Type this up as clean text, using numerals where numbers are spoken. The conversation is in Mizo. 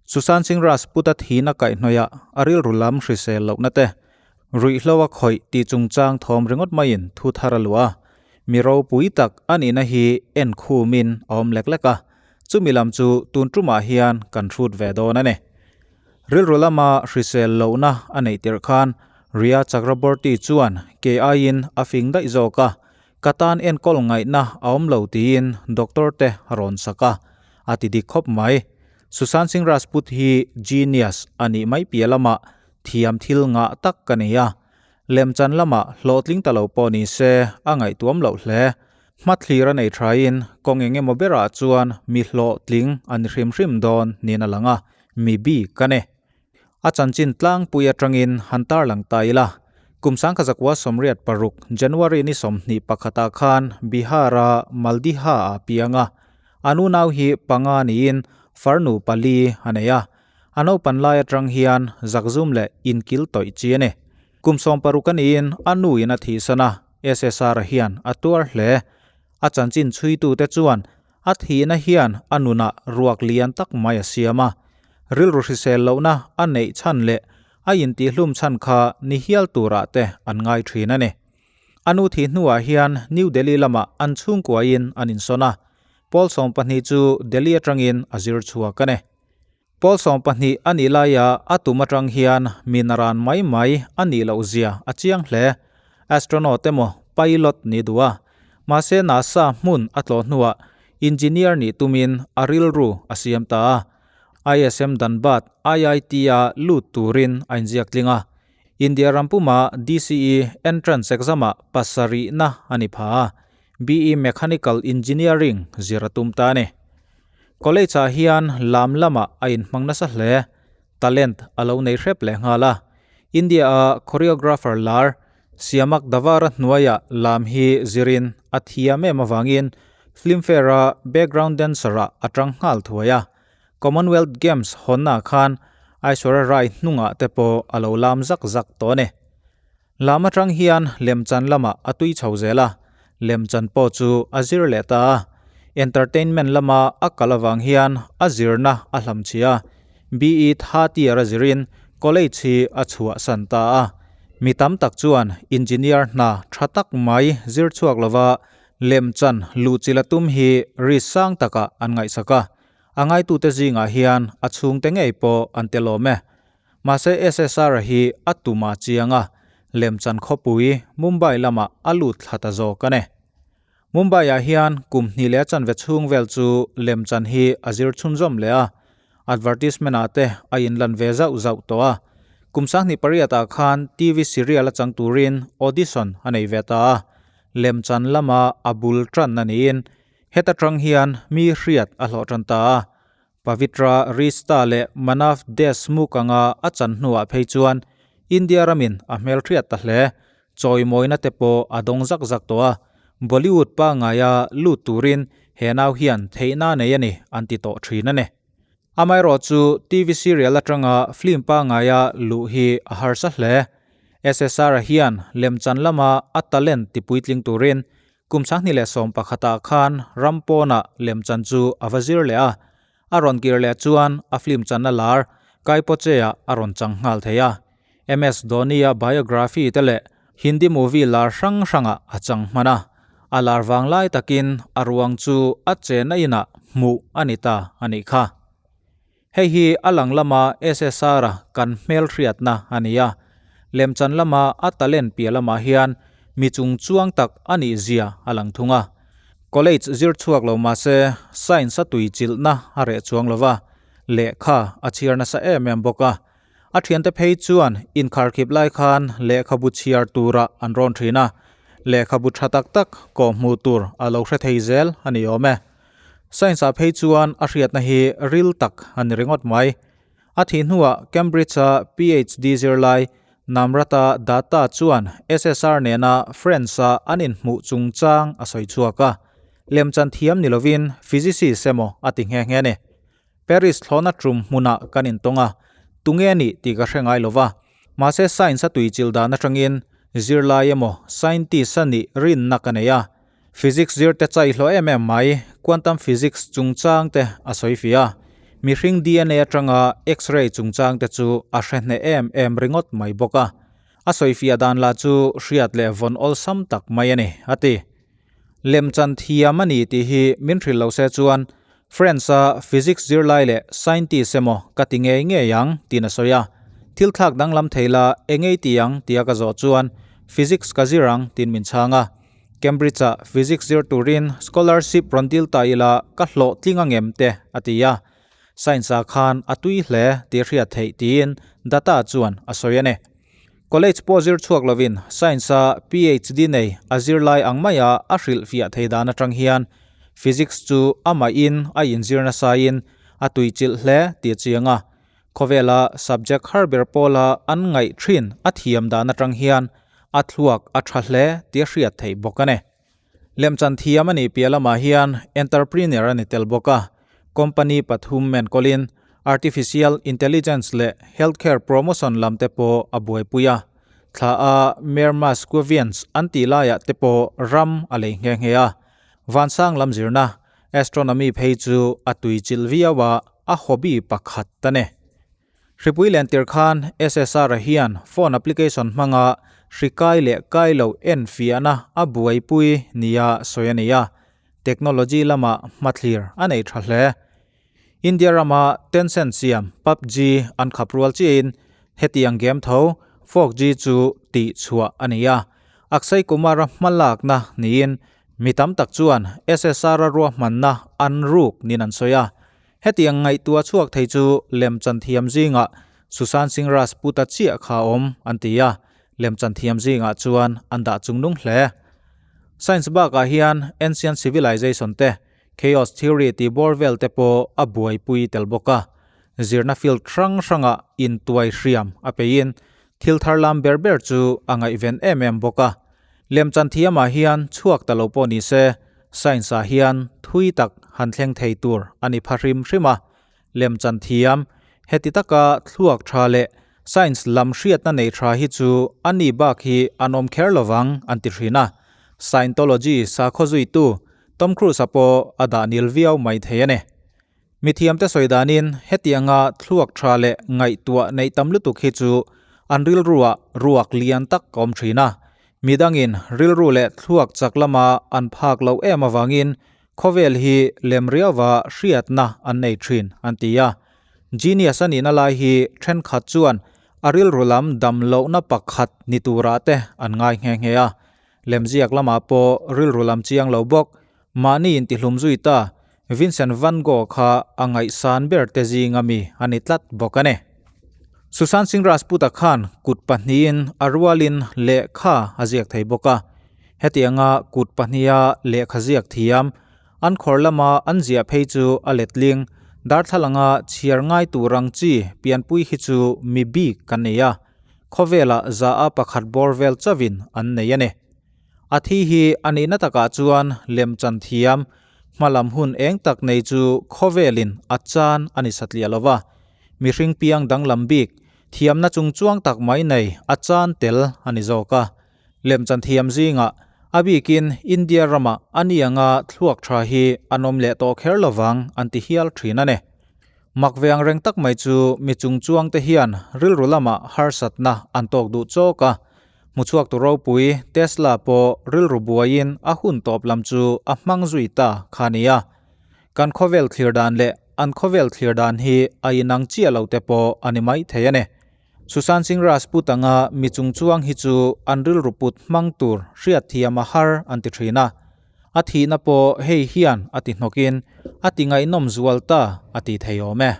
Sushant Singh Rajput-a thihna kaihhnawihah a rilru lam hrisel lohna te, ruihhlo a khawih tih chungchang thawm ringawt maiin thu thar a luah a. Mi ropui tak a nihna hi en khumin a awm lek lek a, chumi lam chu tun tumah hian kan hrut ve dawn a ni. Rilru lama hrisel lohna a neih tirh khan Rhea Chakraborty chuan kei aiin a fing daih zawk a, Ka tan enkawl ngaihna a awm lo tiin doctor te a rawn sak a, a ti dik khawp mai. Sushant Singh Rajput hi genius a nih mai piah lamah thiam thil ngah tak ka nei a, lemchan lamah hlawhtling ta lo pawh ni se a ngaihtuam loh hle. Hmathlir a nei thain kawng eng emaw berah chuan mi hlawhtling a ni hrim hrim dawn niin a lang a, mi bik a ni. A chanchin tlangpui atangin han tarlang ta ila, kum sangkhazakua 86 January ni 21 ah khan Bihar-a Maldiha-ah piang a, a nunau hi panga niin farnu pali a nei a, a naupan lai atang hian zakzum leh inkil tawih chi a ni. Kum 60 a niin a nuin a thihsan a, SSR hian a tuar hle. A chanchin chhuitute chuan A thihna hian a nunah ruak lian tak mai a siam a, rilru hrisel lohna a neih chhan leh a intihlum chhan kha ni hial turah te an ngai thin a ni. A nu thih hnuah hian New Delhi lamah an chhungkuain an insawn a, Pawl 12 chu Delhi atangin a zir chhuak a ni. Pawl 12 a nih laia a tum atang hian mi naran mai mai a nih loh zia a chiang hle. Astronaut emaw pilot nih duh a, mahse NASA hmun a tlawh hnuah engineer nih tumin a rilru a siam ta a. ISM Dhanbad IIT-a lut turin a inziak tling a. India ram puma DCE entrance exam-ah pasarihna a ni pha a, BE Mechanical Engineering zir a tum ta a ni. College ah hian lam lamah a inhmang nasa hle, talent a lo nei hrep leh nghal a. India a choreographer lar Siamak Davar-a hnuaiah lam hi zirin a thiam em avangin Filmfare a background dancer ah a tang nghal thuai a. Commonwealth Games hawnnaah khan Aishwarya Rai hnungah te pawh a lo lam zak zak tawh a ni. Lam atang hian lemchan lamah a tui chho zel a, lemchan pawh chu a zir leh ta a. Entertainment lama a kal avang hian a zirna a hlamchhi a, BE third year a zirin college hi a chhuahsan ta a. Mi tam tak chuan engineer hna tha tak mai zir chhuak lova lemchan luhchilh a tum hi risk sang takah an ngaihsak a, a ngaitute zingah hian a chhungte ngei pawh an tel awm e. Mahse SSR hi a tum a chiang a, lemchan khawpui Mumbai lamah a lut thla ta zawk a ni. Mumbai-ah hian kum hnih leh a chanve chhung vel chu lemchan hi a zir chhunzawm leh a, advertisement-ah te a inlan ve zauh zauh tawh a. Kum 2008 ah khan TV serial a chang turin audition a nei ve ta a, lemchan lama a bul tan a niin heta tang hian mi hriat a hlawh tan ta a. Pavitra Rista leh Manav Deshmukh anga a chan hnuah phei chuan India ramin a hmelhriat ta hle. Chawimawina te pawh a dawng zak zak tawh a, Bollywood pangaia lut turin he nau hian theihna nei a ni an ti tawh thin a ni. Amaherawhchu TV serial atanga film pangaia luh hi a harsa hle. SSR-a hian lemchan lama a talent tipuitling turin Kum 2011 ah khan ram pawnah lemchan chu a va zir leh a, a rawn kir leh chuan a film channa lar Kai Po Che ah a rawn chang nghal thei a. MS Dhoni-a biography te leh Hindi movie lar hrang hrangah a chang hman a, a lar vang lai takin a ruang chu a chenna inah hmuh a ni ta a nih kha. Hei hi a lang lama SSR-a kan hmelhriatna a ni a, lemchan lama a talent piah lamah hian mi chung chuang tak a nih zia a lang thung a. College zir chhuak lo mah se science a tui chilhna a reh chuang lo va, lehkha a chhiar nasa em em bawk a. A thiante phei chuan inkharkhip lai khan lehkhabu chhiar turah an rawn thin a, lehkhabu tha tak tak kawhhmuh tur a lo hre thei zel a ni awm e. Science-ah phei chuan a hriatna hi ril tak a ni ringawt mai. A thih hnuah Cambridge-a PhD zirlai Namrata Datta chuan SSR nena Friends-a an inhmuh chungchang a sawi chhuak a, lemchan thiam ni lovin physicist emaw a ti nghe nghe a ni. Paris thlawhna tum hmunah kan intawng a, tunge a nih tih ka hre ngai lova. Mahse science a tuichilh dan atangin zirlai emaw scientist a nih rinna ka nei a. Physics zir te chai hlawh em em mai, quantum physics chungchang te a sawi fih a. Mihring dna atanga X-ray chungchang te chu a hre hneh em em ringawt mai bawk a. A sawifiah dan lah chu hriat leh vawn awlsam tak mai a ni, a ti. Lemchan thiam a ni tih hi min hrilh lo se chuan Friends-a physics zirlai leh scientist emaw ka ti ngei ngei ang tiin a sawi a. Thil thlak danglam thei la engei ti ang tia ka zawh chuan physics ka zir ang tiin min chhang a. Cambridge-ah physics zir turin scholarship rawn dil ta ila ka hlawhtling angem te a ti a. Science-ah khan a tui hle tih hriat theih tiin Data chuan a sawi a ni. College pawh zir chhuak lovin Science-a PhD nei a zirlai ang maia a hrilhfiah thei dan atang hian Physics chu amahin a inzir nasain a tuichilh hle tih a chiang a. Khawvela subject har ber pawla an ngaih thin a thiam dan atang hian a thluak a tha hle tih a hriat theih bawk a ni. Lemchan thiam a nih piah lamah hian entrepreneur a ni tel bawk a, company pathum enkawlin artificial intelligence leh healthcare promotion lam te pawh a buaipui a, thla a Mermasquevians an tih laiah te pawh ram a lei nghe nghe a. Vansang lam zirna, astronomy phei chu a tuichilh viau a, a hobby pakhat a ni. Hripui lentir khan SSR hian phone application hmanga hri kai leh kai loh enfiahna a buaipui nia sawi a ni a, technology lama hmathlir a nei tha hle. India rama Tencent siam PUBG an khap rual chiahin hetiang game tho 4G chu tih chhuah a ni a, Akshay Kumar-a hmalakna niin mi tam tak chuan SSR-a ruahmanna an ruk niin an sawi a. Hetiang ngaihtuah chhuak thei chu lemchan thiam zingah Sushant Singh Rajput-a chiah kha awm an ti a, lemchan thiam zingah chuan an dah chungnung hle. Science bakah hian ancient civilization te, chaos theory tih bawr vel te pawh a buaipui tel bawk a. Zirna field hrang hrangah intuai hriam a peiin thil thar lam ber ber chu a ngaihven em em bawk a. Lemchan thiamah hian chhuak ta lo pawh ni se, Science-ah hian thui tak han thleng thei tur a ni pha hrim hrim a, lemchan thiam, heti taka thluak tha leh science lam hriatna nei tha hi chu a ni bak hi an awm kher lovang an ti thin a, Scientology sakhaw zuitu Tom Cruise-a pawh a dah nil viau mai thei a ni. Mithiamte sawi danin hetianga thluak tha leh ngaihtuah neih tam lutuk hi chu an rilruah ruak lian tak a awm thin a. Midangin rilru leh thluak chak lama an phak loh em avangin khawvel hi lem riauva hriatna an nei thin an ti a. Genius a nihna lai hi thenkhat chuan a rilru lam dam lohna pakhat ni turah te an ngai nghe nghe a. Lemziak lamah pawh rilru lam chiang lo bawk Mahni intihlum zui ta Vincent van Gogh kha a ngaihsan ber te zinga mi a ni tlat bawk a ni. Sushant Singh Rajput-a khan kut pahnihin a rualin lehkha a ziak thei bawk a. Hetianga kut pahniha lehkha ziak thiam, an khawr lama an ziah phei chu a letling, darthlalanga chhiar ngai tur ang chi pianpui hi chu mi bik kan nei a, khawvelah za a pakhat bawr vel chauhin an nei a ni. A thi hi a nihna takah chuan lemchan thiam, hmalam hun eng tak nei chu khawvelin a chan a ni satliah lo va. Mihring piang danglam bik, thiamna chung chuang tak mai nei a chan tel a ni zawk a. Lemchan thiam zingah a bikin India ramah a ni anga thluak tha hi an awm leh tawh kher lovang an ti hial thin a ni. Mak ve ang reng tak mai chu mi chung chuang te hian rilru lamah harsatna an tawk duh chawk a. Hmuchhuak tu ropui Tesla pawh rilru buaiin a hun tawp lam chu a hmang zui ta kha nia. Kan khawvel thlir dan leh an khawvel thlir dan hi a inang chiah lo te pawh a ni mai thei a ni. Sushant Singh Rajput anga mi chung chuang hi chu an rilru put hmang tur hriatthiam a har an ti thin a. A thihna pawh hei hian a ti hnawkin a ti ngaihnawm zual ta a ti thei awm e.